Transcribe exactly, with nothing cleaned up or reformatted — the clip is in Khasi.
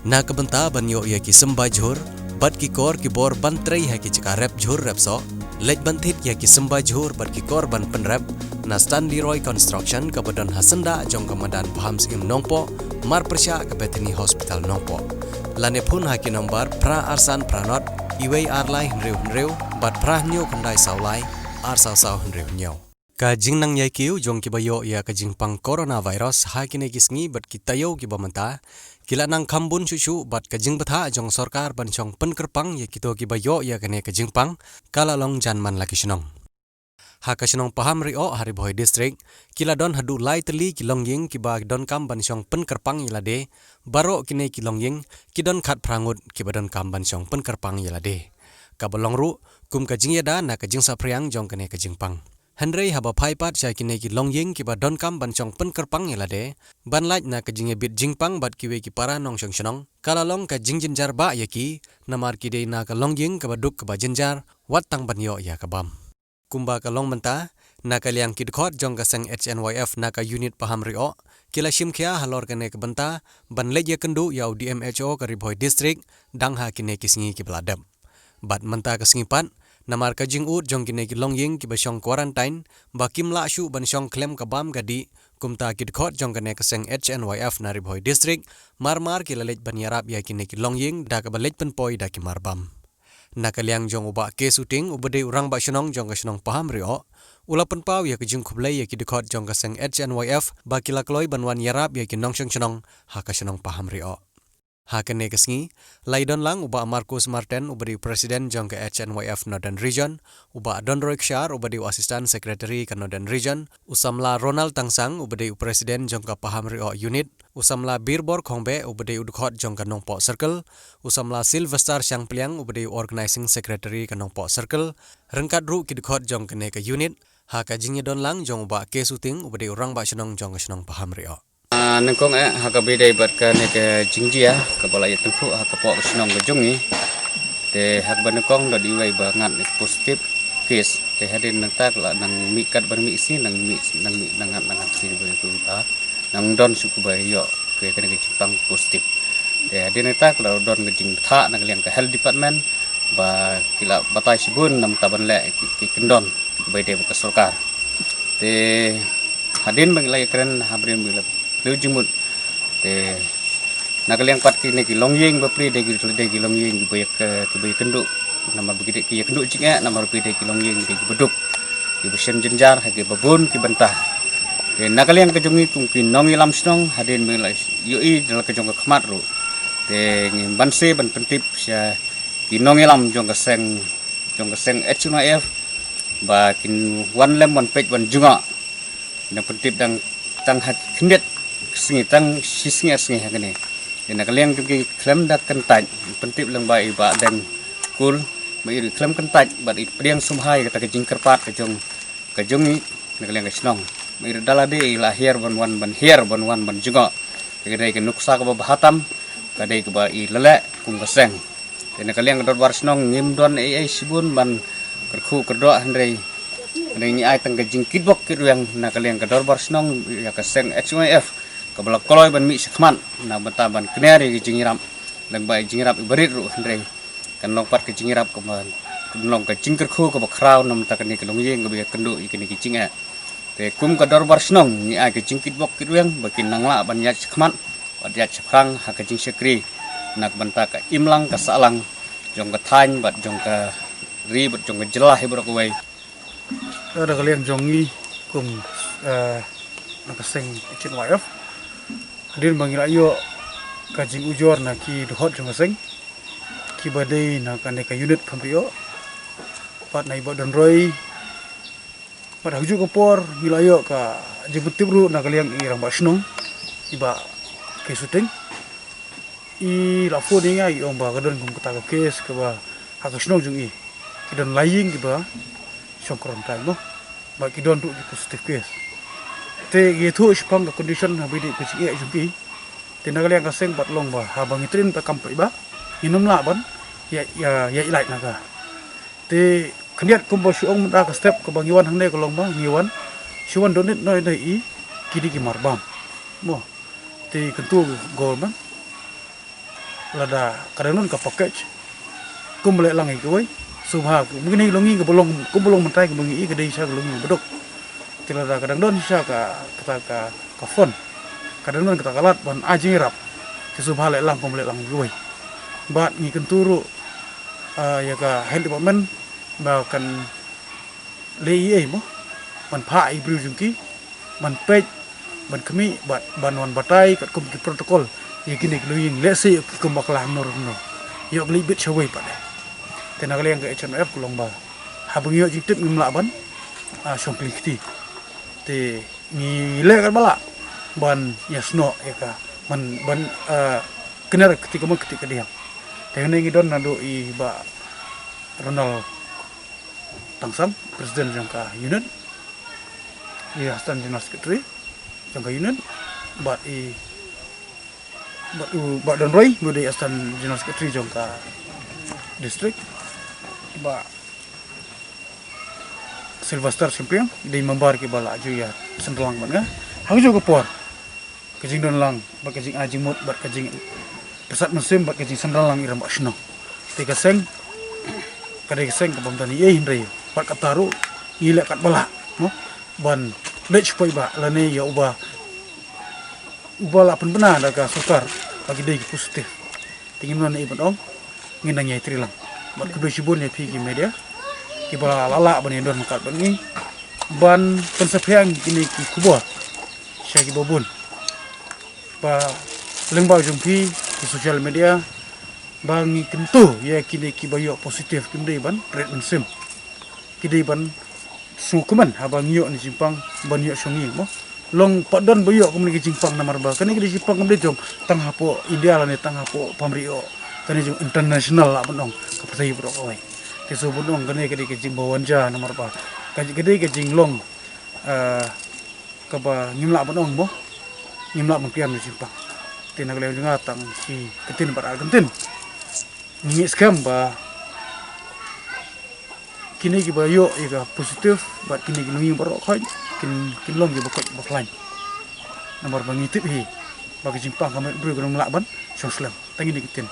Na ka bynta ban ïoh ïa ki symbai jhur bad ki kor ki bor ban trei ha ki jaka rep jhur rep soh, leit ban thied ïa ki symbai jhur bad ki kor ban pynrep na Stanley Roy Construction kaba don ha syndah jong ka madan Bham Syiem Nongpoh, mar pyrshah ka Bethany Hospital Nongpoh. Lane phone ha ki nombar phra ar san phra nod, iwei ar lai hynriew hynriew bad phra hynñiew khyndai saw lai ar saw saw hynriew hynñiew. Ka jingnang ïai kiew jong kiba ïoh ïa ka jingpang coronavirus ha kine ki sngi bad ki taïew kiba mynta, ki la nang kham bun shuh shuh bad ka jingbthah jong sorkar ban shong pynkyrpang ïa kito kiba ïoh ïa kane ka jingpang, ka la long jan man la ki shnong. Ha ka shnong Pahamrioh ha Ri Bhoi District, ki la don haduh lai tylli ki longïing kiba donkam ban shong pynkyrpang ïa lade, baroh kine ki longïing, ki don khatphra ngut kiba donkam ban shong pynkyrpang ïa lade. Kaba long ruh, kum ka jingïada na ka jingsaphriang jong kane ka jingpang. Hynrei haba phai pat sha kine ki longïing kiba donkam ban shong pynkyrpang ïa lade, ban lait na ka jingïabit jingpang bad kiwei ki para nongshong shnong, ka la long ka jingjynjar bah ïa ki, namar ki dei na ka longïing kaba duk kaba jynjar, wat tang ban ïoh ïa ka bam. Kumba ka long mynta, na ka liang ki dkhot jong ka seng H N Y F na ka unit Pahamrioh, ki la shim khia halor kane ka bynta, ban leit ïakynduh ïa u D M H O ka Ri Bhoi District, dang ha kine ki sngi kiba la dep. Bad mynta ka sngi pat, namar ka jingud jong kine ki longïing kiba shong quarantine, ba kim lah shuh ban shong khlem ka bam ka dih, kumta ki dkhot jong kane ka seng H N Y F na Ri Bhoi District, mar mar ki la leit ban ïarap ïa kine ki longïing, da kaba leit pynpoi da ki mar bam. Na ka liang jong u Bah K Suting, uba dei u rangbah shnong jong ka shnong Pahamrioh, u la pynpaw ïa ka jingkhublei ïa ki dkhot jong ka seng H N Y F, ba ki la kloi ban wan ïarap ïa ki nongshong shnong, ha ka shnong Pahamrioh. Ha kane ka sngi, la ïadon lang u Bah Marcus Martin, uba dei u President jong ka H N Y F Northern Region, u Bah Donroy Kshar, uba dei u Assistant Secretary ka Northern Region, u samla Ronald Tangsang, uba dei u President jong ka Pahamrioh Unit, u samla Birbor Khongbeh, uba dei u dkhot jong ka Nongpoh Circle, u samla Sylvester Shangpliang, uba dei u Organizing Secretary ka Nongpoh Circle, ryngkat ruh ki dkhot jong kane ka unit, ha ka jingïadon lang jong u Bah K Suting, uba dei u rangbah shnong jong ka shnong Pahamrioh. Ah, nyngkong eh, ha kaba ïadei bad kane ka jingjia, kaba la ïatyngkhuh ha ka poh ka shnong ka jong ngi. Te ha kaba nyngkong don iwei ba ngat ïa ka positive case. Te hadien nangta ka la nang mih katba nang mih sngi, nang mih, nang mih, nang ngat, nang ngat sngi ba ïa ka ba nang don shuh kaba ïoh kane ka jingpang positive. Te hadien nangta ka la don ka jingbthah na ka liang ka health department, ba ki la batai shibun namar ban leh ki, ki kyndon ba ïadei bad ka sorkar. Te hadien ba ngi la ïakren, hadien ba ngi la pynlong jingmut. Te na ka liang pat kine ki longïing bapli dei ki, dei ki longïing kiba ïa ka, kiba ïakynduh. Namar ba ki dei ki ïakynduh jingeh, namar ba ki dei ki longïing dei kiba duk, kiba shem jynjar ha kiba bun ki bynta. Te na ka liang ka jong ngi kum ki nongïalam shnong, hadien ba ngi la ïohi da la ka jong ka khmat ruh, te ngim banse ban pyntip sha ki nongïalam jong ka seng, jong ka seng H N Y F, ba kin wan lem wan peit wan jngoh. Nang pyntip dang tang ha khyndiat sngi, tang shi sngi ar sngi ha kane. Te na ka liang jong ki khlem da kyntait, pyntip lang ba i Bah Deng Kul, ba i ruh khlem kyntait bad i pdiang sngewbha ïa kata ka jingkyrpad ka jong, ka jong ngi na ka liang ka shnong. Ba i ruh da lade i la hiar ban wan, ban hiar ban wan ban jngoh. Te ka dei ka nuksa kaba bha tam, ka dei kaba i la leh kum ka seng. Te na ka liang ka dorbar shnong ngim don ei ei shibun ban kyrkhu kyrdoh, hynrei, hynrei ngi ai tang ka jingkitbok kitrwiang na ka liang ka dorbar shnong ïa ka seng H N Y F, kaba la kloi ban mih shakhmat na ka bynta ban kner ïa ka jingïarap, lane ba i jingïarap iba rit ruh, hynrei kan long pat ka jingïarap kaba, kan long ka jingkyrkhu kaba khraw na ka bynta kane ka longïing kaba ïakynduh ïa kine ki jingeh. Te kum ka dorbar shnong ngi ai ka jingkitbok kitrwiang ba kin nang lah ban ïaid shakhmat bad ïaid shaphrang ha ka jingshakri na ka bynta ka imlang ka sahlang jong ka thaiñ bad jong ka ri bad jong ka jylla hi baroh kawei. Da ka liang jong ngi kum, eh, na ka seng H N Y F, hadien ba ngi la ïoh ka jingujor na ki dkhot jong ka seng, kiba dei na kane ka unit Pahamrioh, bad na i Bah Donroy, bad ha kajuh ka por ngi la ïoh ka jingpyntip ruh na ka liang i rangbah shnong, i Bah K Suting. I la phone ïa nga, i ong ba ka don kum kata ka case kaba ha ka shnong jong i, ki don lai ïing kiba shong quarantine mo, ba ki don ruh ki positive case. Te ngi ïathuh shaphang ka condition haba ïadei ka jingeh jong ki. Te na ka liang ka seng pat long ba haba ngi trei na ka kam paidbah, ngim lah ban ïa, ïa, ïa lait na ka. Te khyndiat kumba shu ong mynta, ka step kaba ngi wan hangne ka long ba ngi wan shu wan donate noh ïa i kine ki mar bam mo. Te kyntu government, Lada ka dang don ka package kumba leh lang ïa kiwei, sngewbha, mynta ka longïing kaba long, kumba long mynta kaba ngi i ka dei shisha ka longïing ba duk. Te lada ka dang don shisha ka, kata ka, ka fund, ka dang don kata ka lad ban ai jingïarap, te sngewbha leh lang kumba leh lang ïa kiwei. Bad ngi kyntu ruh, ah, ïa ka health department ba kan leh ei ei mo, ban phah ïa ki briew jong ki, ban peit, ban khmih, ban, ban wan batai katkum ki protocol ïa kine ki longïing, lehse ïoh ki kum bakla hangno hangno, ïoh ki leit bit shawei pat de. Te na ka liang ka H N O F ka long ba haba ngi ïoh jingtip ngim lah ban, ah, shong kli kti. Te ngi leh katba lah ban ïasnoh ïa ka, ban, ban, ah, kner kti kamon kti kadiang. Te hangne ngi don naduh i Bah Ronald Tangsang, President jong ka unit, i Assistant General Secretary jong ka unit, bad i, bad u, bad Don Roy, u dei Assistant General Secretary jong ka district, bad Sylvester Sympliang, dei member kiba la ju ïa synran lang bad nga ha kajuh ka por. Ka jingdon lang bad ka jingai jingmut bad ka jingpyrsad mynsiem bad ka jingsynran lang ïa i rangbah shnong. Te ka seng ka dei ka seng kaba ym don ei ei hynrei bad kata ruh ngi leh katba lah mo ban leit sha paidbah lane ïa uba, uba la pynbna da ka sorkar ba ki dei ki positive. Te ngim don ei ei ban ong, ngin nang ïai trei lang. Bad khublei shibun ïa phi ki media kiba la lah ban ïadon ryngkat bad ngi ban pynsaphriang kine ki khubor sha kiba bun. Ba lyngba jong phi ki social media ba ngi kyntu ïa kine kiba ïoh positive, kim dei ban rit mynsiem, ki dei ban sngewkmen haba ngi ïoh ne jingpang ban ïoh shong ïing mo. Long pat don ba ïoh kumne ki jingpang namar ba kane ki dei jingpang kam dei jong tang hapoh India lane tang hapoh pamri o, kane jong international lah ban ong, ka pyrthei baroh kawei. Te shu ban ong kane ka dei ka jingbawan ja namar ba ka dei ka jinglong, eh, kaba ngim lah ban ong mo, ngim lah ban pynïap ne jingpang. Te na ka liang jong nga tang shi kyntien bad ar kyntien. Ngi ngeit skhem ba kine kiba ïoh ïa ka positive bad kine ki longïing baroh khoit kin, kin long kiba koit ba khlaiñ. Namar ba ngi tip hi ba ka jingpang ka met briew ka ym lah ban shong slem. Tang kine ki ktien.